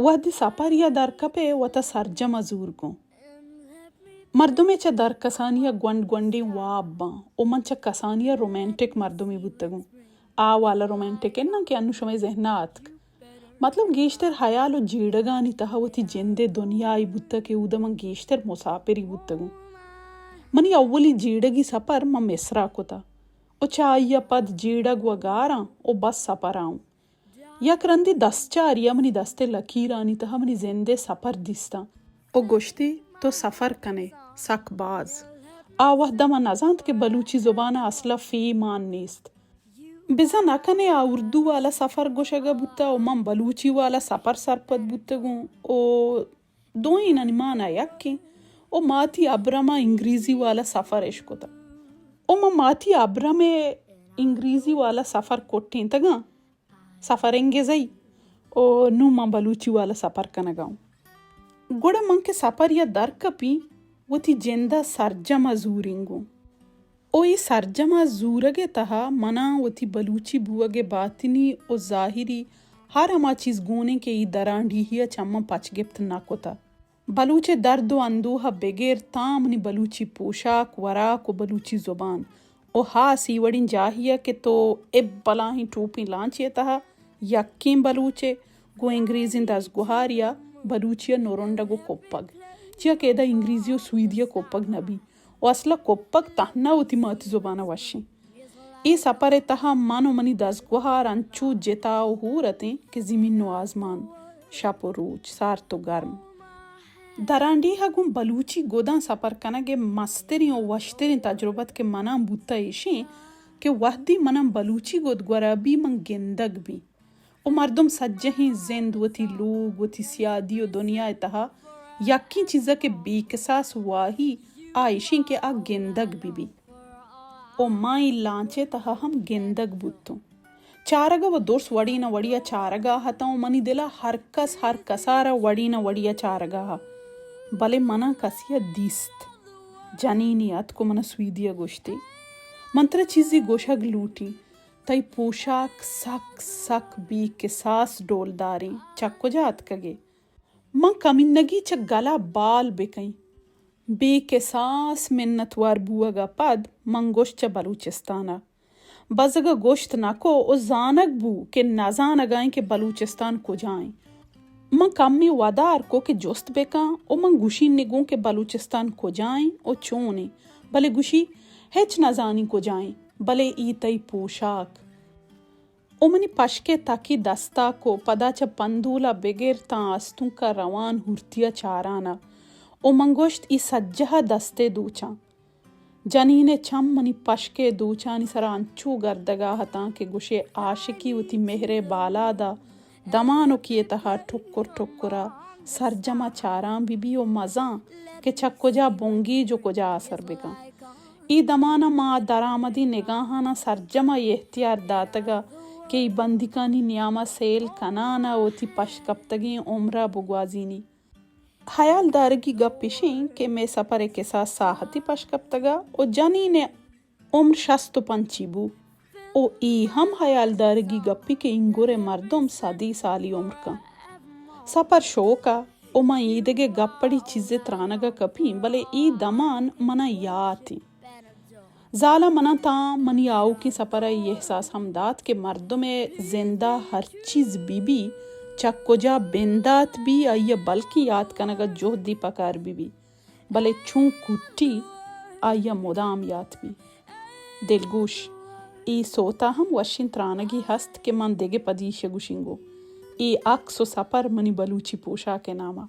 وہدے سپریا درکپئے وتا سرجما زور گوں۔ مردمے چہ درکسانیا گونڈ گونڈیں واب باں و من چہ کسانیا رومانٹک مردمے بوتگوں۔ آ والا رومانٹک اناں کہ انوں شمئے ذہنا آتک۔ مطلب گیشتر ہیال و جیڑگانی تہا وتی جندئے دنیائے بوتہ کہ اودا من گیشتر مساپرے بوتگوں۔ منی اولی جیڑگی سپر من مصرا کتہ و چہ آئیا پد جیڑگ و گاراں و بس سپرا اوں۔ یک رندے دستچاریا منی دستئے لکیرانی تہا منی زندئے سپر دیستاں و گوشتی، تو سفر کنئے، سک باز۔ آ وہدا من نزانت کہ بلوچی زبانا اصلا فے مان نیست۔ بزاں نہ کنئے آ اردو والا سفر گوشگا بوتہ و من بلوچی والا سپر سرپد بوتگوں و دوئینانی مانا یکیں و ماتی ابرما انگریزی والا سفر اشکتہ و من ماتی ابرمئے انگریزی والا سفر کٹینتگاں۔ سفر انگیزئی و نوں من بلوچی والا سفر کنگا اوں۔ گڑا من کہ سفریا درکپی وتی جندا سرجما زورینگوں و اے سرجما زورگئے تہا منا وتی بلوچی بوہگئے باطنی و ظاہری ہر ہما چیز گونیں کہ اے درانڈیہیا چہ من پچ گپت نہ کتہ۔ بلوچئے درد و اندوہا بگر تاں منی بلوچی پوشاک، وراک و بلوچی زبان و ہاس اے وڑیں جاہیا کہ تو اب بلاہیں ٹوپیں لانچے تہا یکیں بلوچے گوں انگریزیں دزگوہاریا بلوچیا نرنڈگ و کپگ، چیا کہ ادا انگریزی و سویدیا کپگ نبی و اصلا کپگ تہنا وتی ماتی زبانا وشیں۔ اے سپرئے تہا من و منی دزگوہار انچو جتا و ہور اتیں کہ زمین و آزمان، شپ و روچ، سارت و گرم۔ درانڈیہا گوں بلوچی گداں سپر کنگئے مستریں و وشتریں تجربت کہ مناں بوتہ ایشیں کہ وہدے مناں بلوچی گد گورا بی من گندگ بیں و مردم سجہیں زند وتی لوگ، وتی سیادی و دنیائے تہا یکیں چیزا کہ بے کساس واہی آ ایشیں کہ آ گندگ بہ بی۔ و ما اے لانچئے تہا ہم گندگ بوتوں۔ چارگا و درس وڑے نہ وڑیا چارگا اتاں و منی دلا ہر کس ہر کسارا وڑے نہ وڑیا چارگا ات۔ بلے منا کسیا دیست۔ جنینے اتک و منا سویدیا گوشتی، من ترا چیزے گوشگ لوٹیں۔ تئی پوشاک سک سک بے کساس ڈولداریں۔ چہ کجا اتکگئے؟ من کمینگی چہ گلا بال بکئیں۔ بے کساس منتوار بوہگا پد من گوشت، چہ بلوچستانا۔ بزگا گوشت نکو و زانگ بو کہ نزانگائیں کہ بلوچستان کجائیں۔ من کمے ودار کو کہ جست بکاں و من گوشینگوں کہ بلوچستان کجائیں و چونیں، بلے گوشی، ہچ نزانیں کجائیں، بلے اے تئی پوشاک۔ و منی پشکئے تکی دستا کو، پدا چہ پندولا بگر تاں آستونکا روان ہورتیا چارانا۔ و من گوشت، اے سجہا دستئے دوچاں۔ جنینئے چم منی پشکئے دوچانی سرا انچو گردگا اتاں کہ گوشئے عاشقی وتی مہرئے بالادا دمانکے تہا ٹکر ٹکرا سرجما چاران بہ بی و مزان کہ چہ کجا بنگیج و کجا آسر بکن۔ اے دمانا ما درآمدیں نگاہاناں سرجما اے اختیار داتگا کہ اے بندیکانی نیاما سیل کنانا وتی پشکپتگیں عمرا بگوازینی۔ ہیال دارگی گپ اشیں کہ مئے سپرئے کساس ساہتے پشکپتگا و جنینئے عمر شست و پنچی بو و اے ہم ہیال دارگی گپے کہ اینگرئے مردم سدیں سالی عمر کن۔ سپر شوکا و من ایدگہ گپڑی چیزے ترانگا کپیں، بلے اے دمان منا یاتیں۔ زالا منا تاں منی آؤکیں سپرا اے احساس ہم دات کہ مردمئے زندا ہر چیز بہ بی، چہ کجا بندات بی، آئیا بلکیں یات کنگا جہدے پکار بہ بی۔ بلے چون کٹی آئیا مدام یات بی۔ دلگوش، اے سوتا ہم وشیں ترانگے ہست کہ من دگہ پدی ایشی گوشینگو۔ اے عکس و سپر منی بلوچی پوشاکئے ناما۔